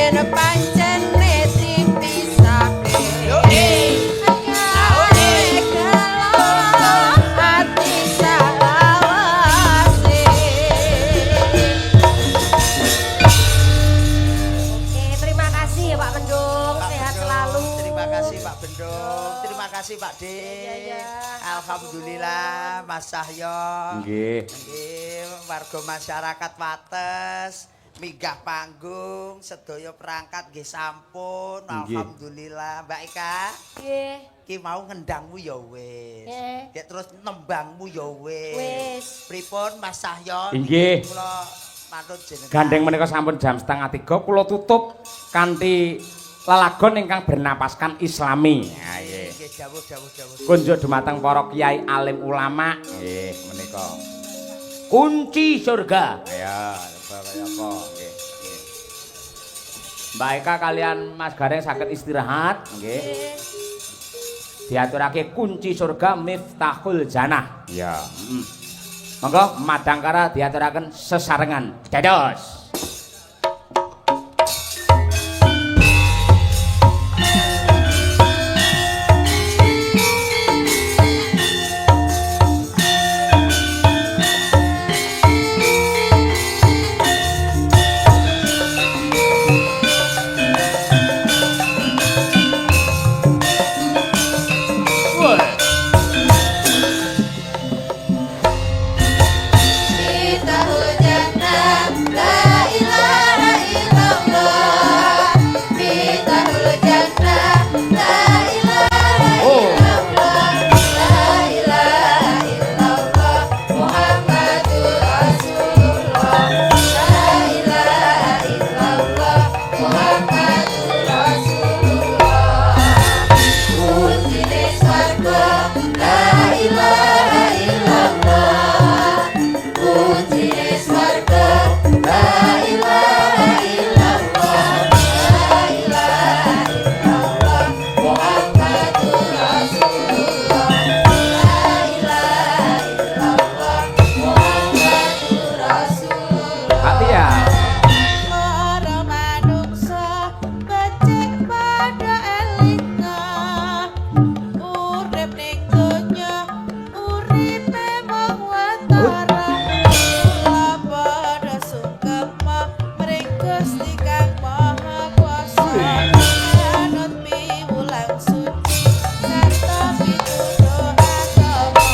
Yen pancene dipisahke. Yo eh. Gawe gelo ati salawase. Oke, terima kasih ya Pak Mendung, Pak sehat Bendung, selalu. Terima kasih Pak Bendung, terima kasih Pak D. Iya, iya. Alhamdulillah Mas Cahyo. Nggih. Nggih, warga masyarakat Wates minggah panggung sedaya perangkat nggih sampun. Nggih. Alhamdulillah Mbak Eka. Nggih. Ki mau ngendangmu ya wis. Nggih. Gek terus nembangmu ya wis. Wis. Pripun Mas Cahyo? Nggih. Kula manut jenengan. Gandeng menika sampun jam 2:30 kula tutup kanthi lelagon ingkang bernapaskan Islami. Ha nggih. Nggih, dawuh dawuh dawuh. Kunjuk dumateng para kiai alim ulama. Nggih, menika. Kunci surga. Ayo, coba kaya apa? Nggih. Nggih. Mbak Eka kalian Mas Gareng saged istirahat, nggih. Diaturake kunci surga Miftahul Jannah. Iya. Monggo Madangkara diaturaken sesarengan. Dados. Miftahul jannah la ilaha illallah. Miftahul jannah la ilaha illallah. La ilaha illallah Muhammadur Rasulullah. La ilaha illallah Muhammadur Rasulullah. Kuncine swarga la ilaha illallah. Kuncine swarga la ilaha illallah. La ilaha illallah Muhammadur Rasulullah. La ilaha illallah Muhammadur Rasulullah. Hati ya. Para manungsa becik padha elinga urip ning donya uripe mung watara kula padha sungkema mring Gusti Kang Maha Kuwasa anut piwulang suci sarta pituduh agama.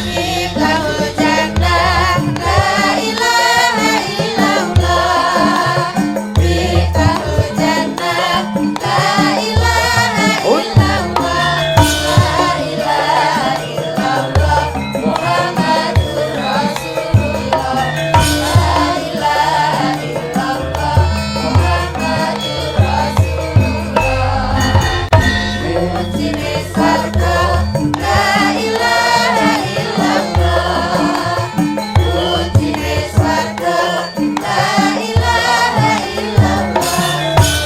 Miftahul jannah la ilaha illallah. Miftahul jannah la ilaha illallah. La ilaha illallah Muhammadur Rasulullah. La ilaha illallah Muhammadur Rasulullah. Kuncine swarga la ilaha illallah. Kuncine swarga la ilaha illallah.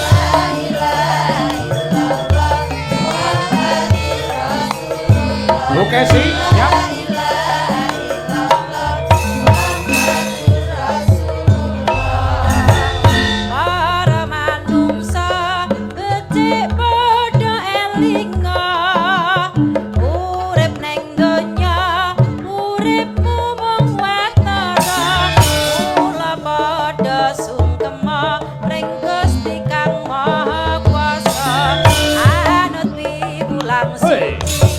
La ilaha illallah Muhammadur Rasulullah. Oke sih, ya. La ilaha illallah Muhammadur Rasulullah. Para manungsa becik padha elinga urip neng donya uripmu mung watara kula padha sungkema mring Gusti Kang Maha Kuwasa anut piwulang suci